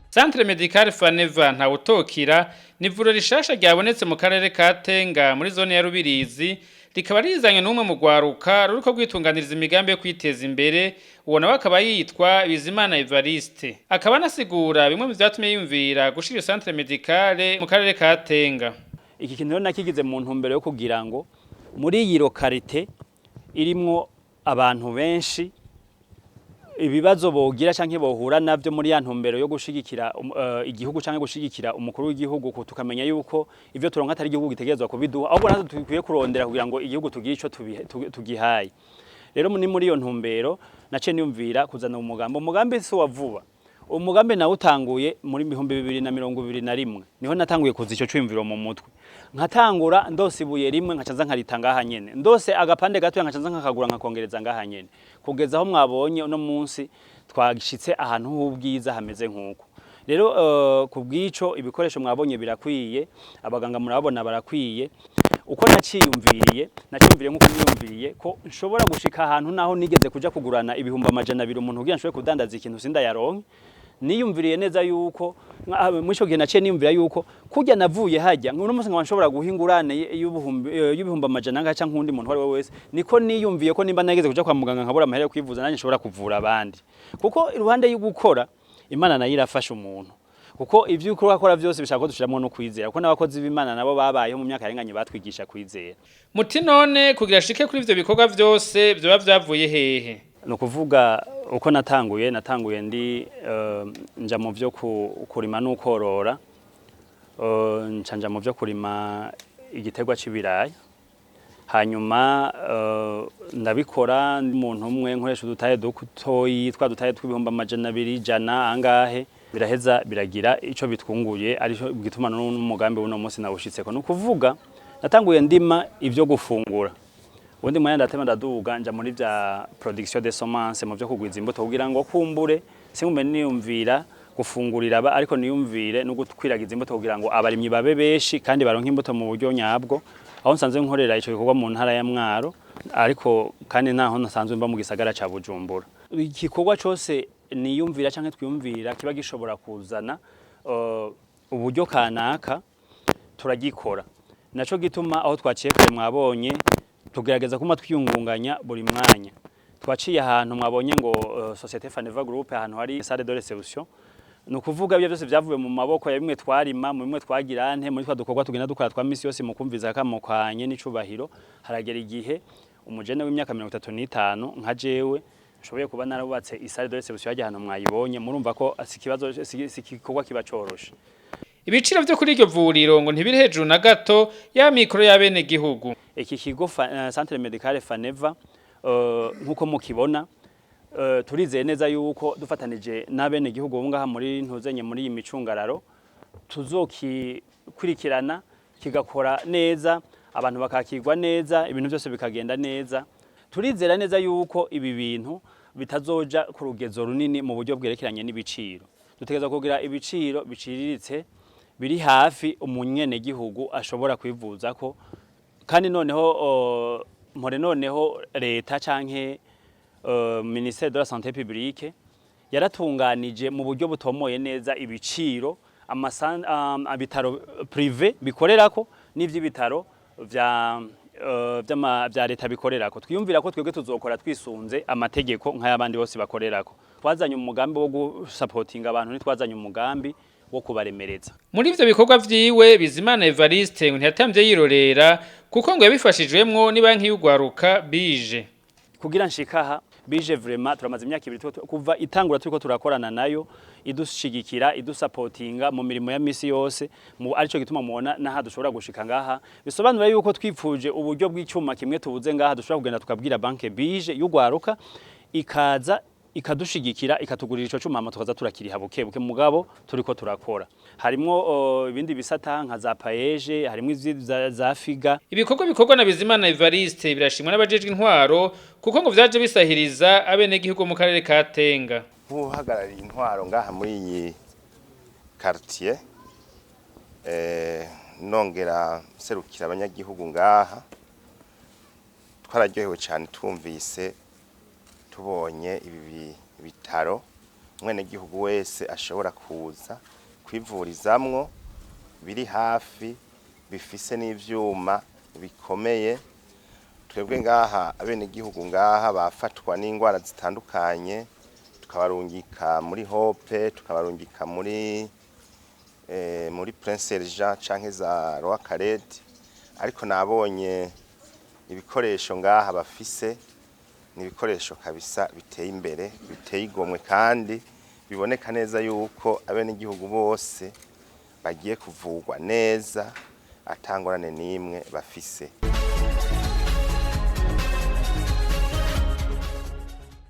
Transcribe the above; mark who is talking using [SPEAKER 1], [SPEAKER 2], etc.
[SPEAKER 1] Centre Medical Faneva Ntawutokira ni ivuriro rishasha ryabonetse mu karere ka Tenga muri zone ya Rubirizi, rikaba rizanye n'umwe mu rwaruka ruriko rwitunganiriza imigambi yo kwiteza imbere. Uwo nawe akaba yitwa Bizimana Evariste, akaba anasigura bimwe mu vyatumye yiyumvira gushira iyo centre médicale mu karere ka Tenga.
[SPEAKER 2] Iki kintu rero nakigize mu ntumbero yo kugira ngo muri iyi localité irimwo abantu benshi, ibibazo bogira canke bohura navyo muri ya ntumbero yo gushigikira igihugu canke gushigikira umukuru w'igihugu, tukamenya yuko ivyo turonka atari igihugu gitegerezwa kubiduha, ahubwo natwe dukwiye kurondera kugira ngo igihugu tugire ico tugihaye. Rero ni muri iyo ntumbero naciye niyumvira kuzana umugambi. Umugambi si wa vuba, umugambi nawe utanguye muri 2021, niho natanguye kuza ico ciyumviro mu mutwe. Nkatangura ndose ibuye rimwe, nkaca nza nkarita ngaha nyene, ndose agapande gatoya, nkaca nza nkakagura, nkakongereza ngaha nyene, kugeza aho mwabonye uno munsi twashitse ahantu h'ubwiza hameze nk'uko. Rero ku bw'ico ibikoresho mwabonye birakwiye, abaganga murabona barakwiye. Uko naciyumviriye, naciyumviriye nk'uko niyumviriye ko nshobora gushika ahantu naho nigeze kuja kugurana 200,000 umuntu kugira nshobore kudandaza ikintu sindayaronke. Niyumviriye neza yuko muri ico gihe naciye niyumvira yuko kurya navuye hajya uno munsi nkaba nshobora guha ingurane y'ibihumbi 100 angahe canke uwundi muntu uwo ari we wese, niko niyumviye ko nimba nageze kuja kwa muganga nkabura amahera yo kwivuza, nanjye nshobora kuvura abandi, kuko iruhande yo gukora, Imana nayo irafasha umuntu, kuko ivyo uriko urakora vyose bishaka ko dushiramwo no kwizera, kuko n'abakozi b'Imana nabo babayeho mu myaka yarenganye batwigisha kwizera.
[SPEAKER 1] Muti none kugira ashike kuri ivyo bikorwa vyose vyoba vyavuye hehe?
[SPEAKER 2] Ni ukuvuga uko natanguye, natanguye ndi nja mu vyo kurima n'ukorora, nca nja mu vyo kurima igiterwa c'ibiraya. Hanyuma ndabikora ndi umuntu umwe, nkoresha udutahe dutoyi, twa dutahe tw'200,000, 100 angahe, biraheza biragira ico bitwunguye, arico gituma n'umugambi w'uno munsi nawushitseko. Ni ukuvuga natanguye ndima ivyo gufungura, ubundi mwanya ndatema ndaduga nja muri vya production de semences, mu vyo kugwiza imbuto, kugira ngo kumbure singume niyumvira gufungurira aba, ariko niyumvire no gukwiragiza imbuto kugira ngo abarimyi babe benshi kandi baronke imbuto mu buryo nyabwo. Aho nsanzwe nkorera ico gikorwa mu ntara ya Mwaro, ariko kandi naho nsanzwe mba mu gisagara ca Bujumbura. Igikorwa cose niyumvira canke twiyumvira kiba gishobora kuzana uburyo kanaka, turagikora. Naco gituma aho twaciye kare mwabonye tugerageza kuma twiyungunganya buri mwanya. Twaciye ahantu mwabonye ngo Société Faneva Group, ahantu hari salle de réception. Ni ukuvuga ibyo byose byavuye mu maboko ya bimwe twarima, mu bimwe twagira nte muri twa dukorwa tugenda dukora twa misi yose mu kumviza akamo kanye n'icubahiro. Haragera igihe umujene w'imyaka 35 nka jewe nshoboye kuba narabubatse i salle de réception hajya ahantu mwayibonye, murumva ko si ikibazo, si igikorwa kiba coroshe.
[SPEAKER 1] Ibiciro vyo kuri iryo vuriro ngo ntibiri hejuru na gato ya mikoro y'abene gihugu.
[SPEAKER 2] Iki kigo Centre Médical Faneva, nkuko mukibona, turizeye neza yuko dufatanije n'abene gihugu bo ngaha muri ntuzenye muri iyi micungararo, tuzokikurikirana kigakora neza, abantu bakakirwa neza, ibintu byose bikagenda neza. Turizera neza yuko ibi bintu bitazoja ku rugezo runini mu buryo bwerekeranye n'ibiciro. Dutegerezwa kugira ibiciro biciriritse biri hafi umunyenegihugu ashobora kwivuza ko. Kandi noneho mpore noneho leta canke ministère de la santé publique yaratunganije mu buryo butomoye neza ibiciro ibitaro privé bikorerako n'ivy'ibitaro vya leta bikorerako. Twiyumvira ko twebwe tuzokora twisunze amategeko nk'ayabandi bose bakorerako. Twazanye umugambi wo gusapotinga abantu, ntitwazanye umugambi wo kubaremereza.
[SPEAKER 1] Muri ivyo bikorwa vyiwe, Bizimana Evariste ngo ntiyatamvye yirorera, kuko ngo yabifashijwemwo ni banki y'ugwaruka bije.
[SPEAKER 2] Kugira nshikaha bije, vraiment turamaze imyaka 2 kuva itangura turiko turakorana nayo, idushigikira, idusapotinga mu mirimo ya misi yose, mu arico gituma mubona naha dushobora gushika ngaha. Bisobanura yuko twipfuje uburyo bw'icyuma kimwe tubuze ngaha, dushobora kugenda tukabwira banke bije y'ugwaruka, ikaza ikadushigikira, ikatugurira ico cuma, hama tukaza turakiriha buke buke. Mugabo turiko turakora, harimwo ibindi bisata nka za PAEEJ, harimwo za FIGA.
[SPEAKER 1] Ibikorwa bikorwa na Bizimana Evariste birashimwa n'abajejwe intwaro, kuko ngo vyaje bisahiriza abenegihugu mu karere ka Tenga.
[SPEAKER 3] Nk'uhagarariye intwaro ngaha muri iyi quartier, nongera nserukira abanyagihugu ngaha, twararyohewe cyane twumvise tubonye ibi bitaro. umwenegihugu wese ashobora kuza kwivurizamwo, biri hafi, bifise n'ivyuma bikomeye. Twebwe ngaha abenegihugu ngaha bafatwa n'ingwara zitandukanye, tukabarungika muri Hope, tukabarungika muri Prince Jean canke za Roi Khaled, ariko nabonye ibikoresho ngaha bafise ni ibikoresho kabisa biteye imbere, biteye igomwe, kandi biboneka neza yuko abenegihugu bose bagiye kuvugwa neza atangorane n'imwe bafise.